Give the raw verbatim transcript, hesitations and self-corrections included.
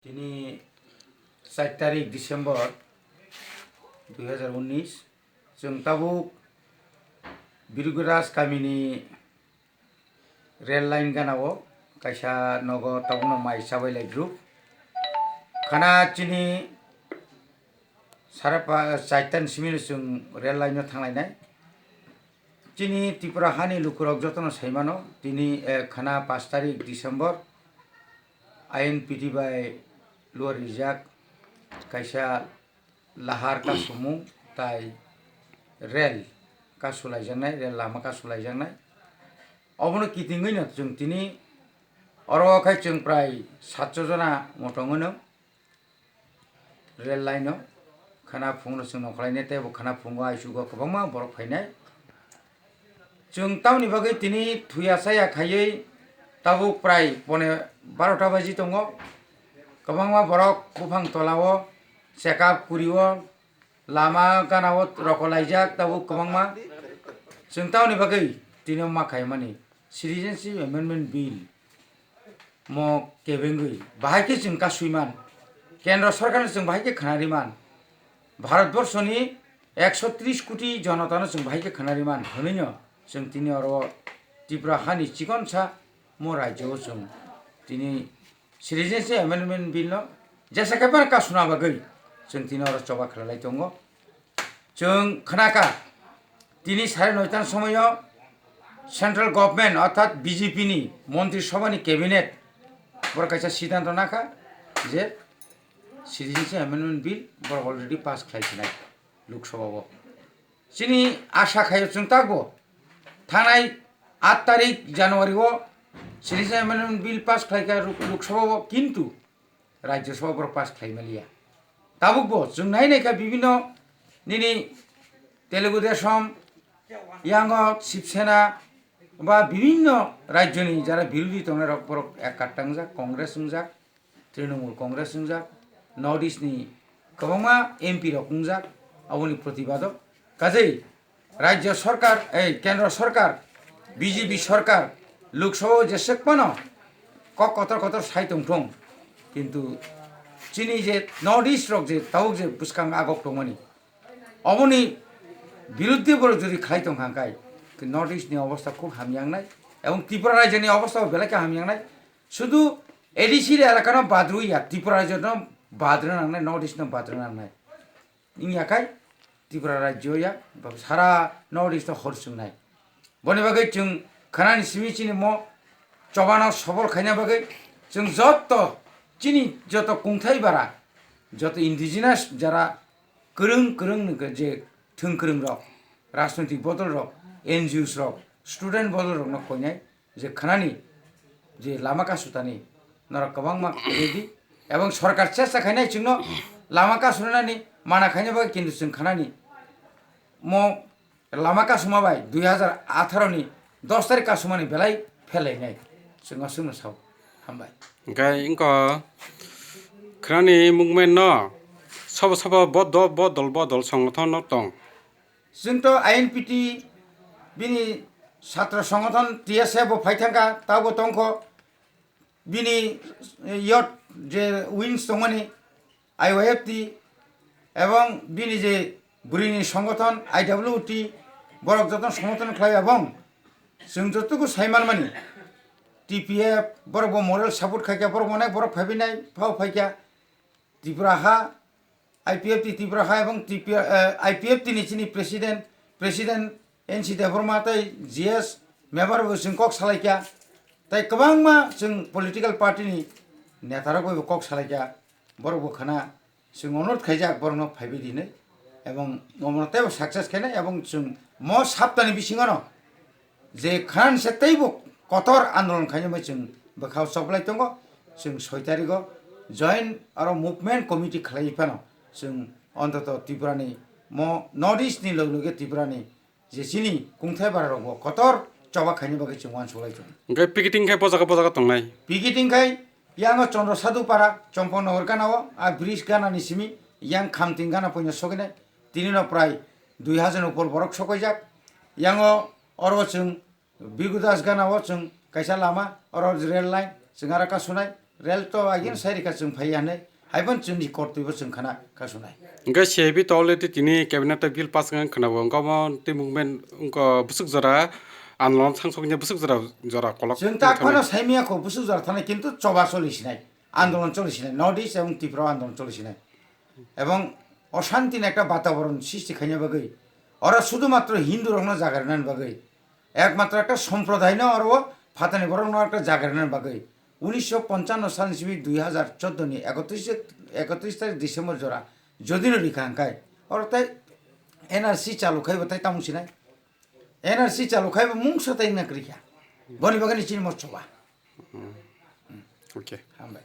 Tini char tarik December dui hazar unis, chwng tabuk Birguraj kamini rail line gana o kaisa nogo tabukno mai chabai lai group. Khana chini sara pa-, char ta ni simi no chwng rail line no thang lainai. Chini Tripura hani lukurok jotono sai mano, tini, eh, khana pash tarik December, I N P T bai luar rijak kaisa lahar kasumung tai rel kasulaijaknai, rel lama kasulaijaknai. Obono kitingwi no chwng tini oro khai chwng prai satso jona motongwi no rel line o khana phungno chwng nongkhorlainai, tei bo khana phungo aisugo kwbangma borok phainai. Chwng tamoni bagwi tini thuya chaya khaiwi tabuk prai pone barota baji tongo. Kwbangma borok buphang tola o check up kuri o, lama gana o rokolaijak tabuk kwbangma. Chwng tamoni bagwi tini ma khaimani Citizenship Amendment Bill mo kebengwi bahai khe chwng kasui man, Kendra Sorkarno chwng bahai khe khwnari man, Bharat Borshoni ekso tris koti jonotano chwng bahai khe khwnari man hwnwino chwng tini oro Tripura hani chikonsa mo rajyo o chwng tini Citizenship Amendment Bill no jesa khe phano kasuna bagwi chwng tini oro choba khlai lai tongo. Chwng khnakha, tini sare noita ni somoio Central Government orthat B J P ni Montri Sabha ni Cabinet borok kaisa siddhanto nakha je Citizenship Amendment Bill borok already pass khlai sinai Lok Sabha o. Chini asa khaio chwng takbo thanai aat tarik January o Citizenship Amendment Bill pass khlaikha Lok, Lok Sabha o, kintu Rajya Sabha borok pass khlai maliya. Tabukbo chwng nai naikha bibhinno nini Telugu Desam, yango Shiv Sena ba bibhinno rajyoni jara birodhi tongnai rok borok ekkatta wngjak, Congress wngjak, Trinamool Congress wngjak, North East ni kwbangma M P rok wngjak, aboni protibado. Kajei Rajya Sarkar, ei, Kendra Sarkar, B J P Sarkar, Lok Sabha o jeswk phano kok kotor kotor sai tongthung, kintu chini je North East rok je tabuk je bwskang agok tongmani, oboni biruddhe borok jodi khlai tongkha khe North East ni obostha khub hamya wngnai, ebong Tripura rajyoni obostha bo belai khe hamya wngnai. Sudu A D C elaka no bad rwya, Tripura rajyo no bad rwna nangnai, North East no bad rwna nangnai. Wngya khai Tripura rajyo ya, sara North East o hor chwngnai. Boni bagwi chwng khanani simi chini mo chobano sobol khaina bagwi chwng joto chini joto kungthai bara, joto indigenous jara kwrwng kwrwng ni je thwng kwrwng rok, rajnoitik bodol rok, N G Os rok, student bodol rok no koinai je khanani je lama kasutani norok kwbangma kwrwi di, ebong sorkar chesta khainai chwngno lama kasunani mana khaina bagwi, kintu chwng khanani mo lama kasuma bai dui hazar atharo ni dos tarik kasumani belai phelainai chwng aswkno sao. Hambai. Hwnkhe wngkha khanani movement no sabo sabo bo do-, bodol bodol songothon no tong. Chwng to I N P T bini chhatra songothon T S F bo phai thangkha, tabo tongkho bini, eh, yot je wings tongmani I Y F T ebong bini je bwrwini songothon I W T borok jotono songothon khlai ebong chwng jotoku sai manmani T P F borok bo moral support khaikha, borok bo onek borok phaibinai phao phaikha. Tripura ha, I P F T Tripura ha ebong T P, eh, I P F T ni chini president, president N C Debbarma tei G S Mebar bo chwng kok salaikha, tei kwbangma chwng political party ni neta rok bai bo kok salaikha, borok bo khana chwng onurod khaijak borok no phaibai di hinwi, ebong omono teibo success khainai, ebong chwng mo saptani bisingo no je khan se teibo kotor andolon khainai bai chwng bwkhao choplai tongo. Chwng soi tarigo join aro movement committee khlai phano chwng ontoto Tripura ni mo North East ni loge loge Tripura ni je chini kungthai bara rok bo kotor choba khainai bagwi chwng uansuk lai tongo. Hwnkhe picketing khai bojaga bojaga tongnai. Picketing khai yango Chandra Sadhu para, Champaknagar gana o, a bridge gana ni simi yang Khamting gana poino soginai. Tini no prai dui hajar ni upor borok sokoijak. Yango oro chwng Bigudas gana o chwng kaisa lama, oro rail line, chwng aro kasunai. Rel to agin sai rikha chwng phai ya hinwi. Haiban chwngni kortwibo chwng khana kasunai. Hwnkhe C I B tole tei tini cabinet o bill pass wngkha khwnabo, hwnkhe omo tei movement wngkha bwswk jora andolon sangsokya bwswk jora, jora kolok Chwng tak thangwi phano saimaya kho bwswk jora thanai, kintu choba choli sinai, andolon choli sinai, North East ebong Tripura andolon choli sinai. Ebong oshanti ni ekta bataboron sristi khaina bagwi, oro sudhumatro Hindu rokno jaga rinani bagwi, ekmatro ekta somprodaino oro phatani borokno ekta jaga rinani bagwi, unisho ponchanno sal ni simi dui hazar chordo ni ekotris, ekotris tarik December jora jodino rikha hwnkhe, oro tai N R C chalu khaibo tai tamung sinai, N R C chalu khaibo mungsa tai wngna kwrwikha, boni bagwi chini mo choba. Okay. Hambai.